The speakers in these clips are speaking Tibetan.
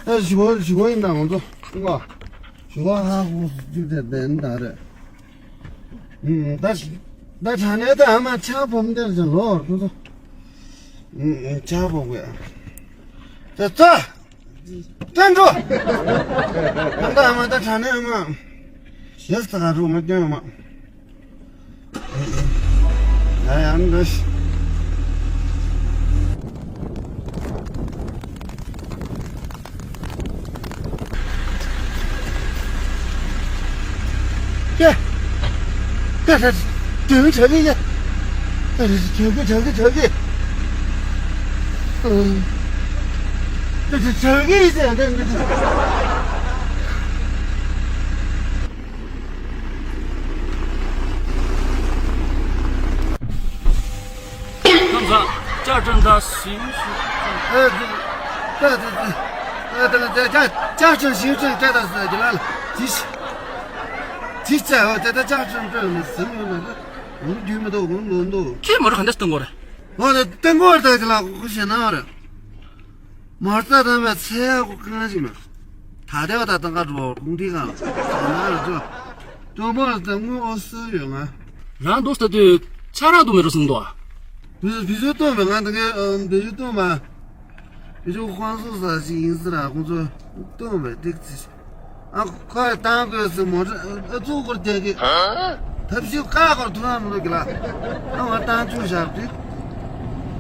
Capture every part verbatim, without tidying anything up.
ད་ཞུ་བ་ཞུ་བ་ཡིན་ད་ང་ཚོ་ང་ཞུ་བ་ཧ་གོ་རྒྱུ་དེ་བདེན་ད་རེད། ད་ད་དྲ་ནས་ད་ཨ་མ་ཆང་བུམ་དེར་ཅན་ལོར་ཁོ་ཚོ་ཆང་བུམ་གི་ད་ཙ་སྟོན་འགྲོ། ད་ཨ་མ་ད་དྲ་ནས་ཨ་མ་ཞེས་ད་ག་རུ་མ་སྟོན་ཨ་མ། ཡ་ཡ་འདི། ཀྱེ། ཀྱེ་ཀྱེ་དུང་ཆ་གི་ཡ། ཆ་གི་ཆ་གི་ཆ་གི། ཆ་གི་ཡ། ཁམས་བཟང་། བཅའ་ཁྲིམས་དང་ཞིང་ཞུ། ཨ་ད་ད་ཨ་ད་ད་ད་བཅའ་ཁྲིམས་ཞིང་ཁྲིམས་བཅའ་ད་ཟེར་གྱི་ལ་ལ་ཇི་ཞིག་ཇི་ཞིག་ཨོ་ད་ད་བཅའ་ཁྲིམས་སྤྲོད་ནས་ཟིན་ཡོད་ན་ད་འུ་རྒྱུས་མི་འདུག་འུ་འདུག་འདུག་ཁྱེད་མོ་ར་ག་འདྲ་སྟོན་དགོས་རེད། ཨོ་ད་སྟོན་དགོས་རེད་ད་གྱི་ལ་ཁོ་ཞེ་ན་རེད། མར་རྩ་དང་བའི་ཚེ་ཡག་པོ་གང་ཞིག་མེད། ད་ལྟའི་བ་ད་ཏང་ཁ་འགྲོ་གུང་ཁྲིའི་སྒང་ལ་ཟ་ན་རེ་ཅོ། ཀྲོང་པོ་ལ་ད་དངུལ་འོ་སུ་ཡོད་ང་། རང་འདུག་ས་དུས་ཆ་རག་འདུག་མེད་རུ་སོང་འདུག་བི་བི་ཇུ་སྟོན་པའི་ང་ད་གའི་བི་ཇུ་སྟོན་མ། བི་ཇུ་ཁོང་སུ་ཟ་ཞིག་ཡིན་ཟེར་ར་ཁོང་ཚོ་སྟོན་པའི་ཏིག་ཙི། ཨ་ཁོས་བཏང་དགོས་སུ་མོ་ཨ་ཙུག་སྐོར་རྒྱག་གི་ཐབས་ཤེས་ཁག་སྐོར་ཐུག་ན་མི་འགྲོ་གི་ལ། ཨ་ང་བཏང་ཆུག་བཞག་དུས་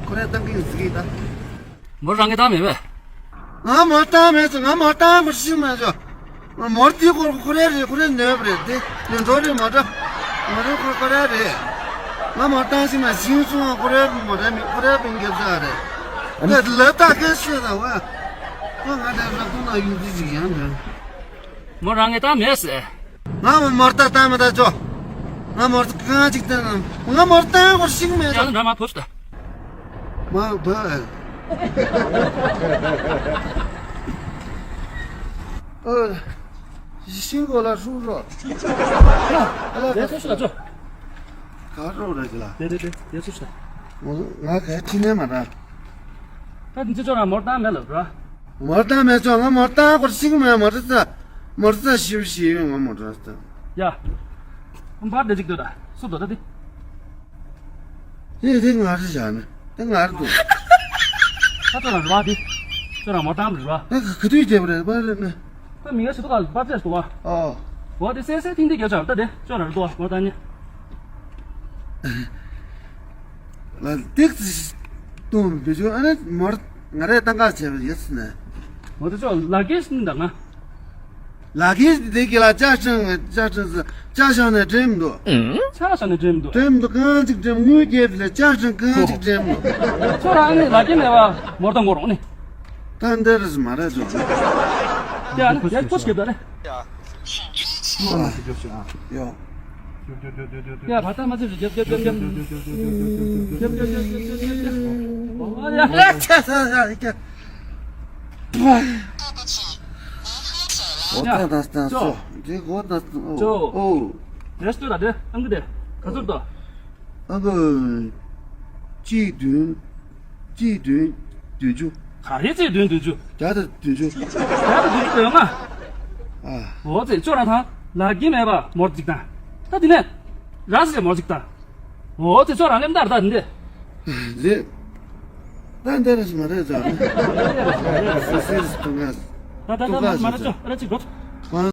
ཁོ་རས་བཏང་གི་ཡིན་ཟེར་གི་ད། མོ་རང་གི་བཏང་མེད་པས། ང་མོ་བཏང་མེད་ཚེ་ང་མོ་བཏང་མི་ཤེས་མ་ཆོག་མོར་དེ་སྐོར་ཁོ་རས་རེད་ཁོ་རས་ནོར་བ་རེད་དེ་ནི་འགྲོ་རེད་མ་འགྲོ། མ་འགྲོ་ཁོ་ཁོ་རས་རེད། ང་མོ་བཏང་ཤེས་མ་ཤིང་སོང་ཁོ་རས་མོ་རས་མི་ཁོ་རས་པིན་རྒྱབ་ས་རེད། ད་ལ་ད་ག་ཤོད་ད་བ། ཁོ་ང་དེ་ལ་ཁོ་ན་ཡུལ་དུ་ཞིག་ཡང་འདྲ། མོ་རང་ངས་བཏང་མེད་ཟེར། ང་མོ་མོར་ད་བཏང་མེད་ད་ཅོ། ང་མོར་ད་གང་ཅིག་བཏང་ན་ང་མོར་བཏང་བར་ཤིང་མེད་ད། ཡང་ན་མ་ཐོབ་ད། མ་བ། ཨ། ཤིང་གོ་ལ་ཧྲུག་རོ། ཨ་ལ་དེ་ཚོ་ཤི་ལ་ཅོ། ག་རོགས་རེད་ལ། དེ་དེ་དེ་དེ་སུ་ཤ། ང་ག་ཁྲི་ནས་མ་ར། ད་འདི་ཚོ་རང་མོར་བཏང་མེད་ལབ་ར། མོར་བཏང་མེད་ཚོ་ང་མོར་བཏང་སྐོར་ཤིག་མེད་མོར་ཙ། མོར་ཙ་ཞིབ་ཞིབ་ཡོང་ང་མོར་ཙ། ཡ། འབར་དེ་ཅིག་ལྟོས་ད། སུ་དོ་ད་དེ། དེ་དེ་ང་རི་བཞག་ནས་དེ་ང་རི་འདུག་ད་ཚོ་རང་རི་བ་དེ། ཚོ་རང་མོར་བཏང་རི་བ། ད་ག་དུས་རྒྱབ་རེད་པ་རེད་ན། ད་མི་ང་ཞིག་ཏུ་ག་པར་ཙེ་སྟོ་བ། ཨོ། འོ་དེ་སེ་སེ་ཐིང་དེ་རྒྱབ་ཆག་ད་དེ་ཅོ་ར་རི་ཏོ་བ་ད་ཉེ། ལ་ཏིག་ཙི་སྟོང་བི་ཇུ་ཨ་ནི་མར་ང་རེ་ཏང་ཀ་བྱས་པ་ཡོད་སི་ནས། འོ་དེ་ཅོ་ལ་གེ་སི་ནི་ད་ང་། ལ་གེ་སི་དེ་གི་ལ་ཅག་ཅང་ཅག་ཅང་ཅག་ཤང་ནས་འགྲེམ་འདུག་ཅག་ཤང་ནས་འགྲེམ་འདུག་འགྲེམ་འདུག་གང་ཅིག་འགྲེམ་དངུལ་རྒྱབ་ལ་ཅག་ཅང་གང་ཅིག་འགྲེམ་འདུག་ཚོ་རང་ནི་ལ་གེ་མེད་བ་མོར་ཏང་གོ་རོང་ནི། ད་འདི་རེད་མ་རེད་ཚོ། ཡ་ནི་ཡ་ཁོ་ཞིག་རྒྱབ་ད་ནི། ཡོ། ཡ་བ་ད་མ་ཚེ་རྒྱབ་རྒྱབ་རྒྱབ་རྒྱབ། རྒྱབ་རྒྱབ་རྒྱབ་རྒྱབ་རྒྱབ་རྒྱབ། ཨོ་ཡ། ཡ་ཆ་ས་ས་ཡ། འོ་ད་ད་ད་སོ། འདི་གོ་ད་ཨོ། ཨོ། རེས་ཏུ་ད་དེ་ཨང་ཀི་དེ་ག་ཚོད་དོ། ཨ་ཁུ། གཅིག་བདུན། གཅིག་བདུན། བདུན་ཅུ། ག་རེ་གཅིག་བདུན་བདུན་ཅུ། བརྒྱ་དང་བདུན་ཅུ། བརྒྱ་དང་བདུན་ཅུ་དོན་ལྔ། ཨ། འོ་ཙེ་ཅོ་རང་ཐང་ལ་གི་མེད་པ་མོར་གཅིག་དང་། ད་དེ་ནས་ར་སི་ཅེ་མོར་གཅིག་དང་། འོ་ཙེ་ཅོ་རང་ལེམ་ད་ར་ད་དེ་འདི། རེད། ད་འདི་རེད་མ་རེད་ཙང་། སི་སི་སི་ཏུ་ང་ད་ད་ད་མ་ར་ཅོ་ར་གཅིག་གོ།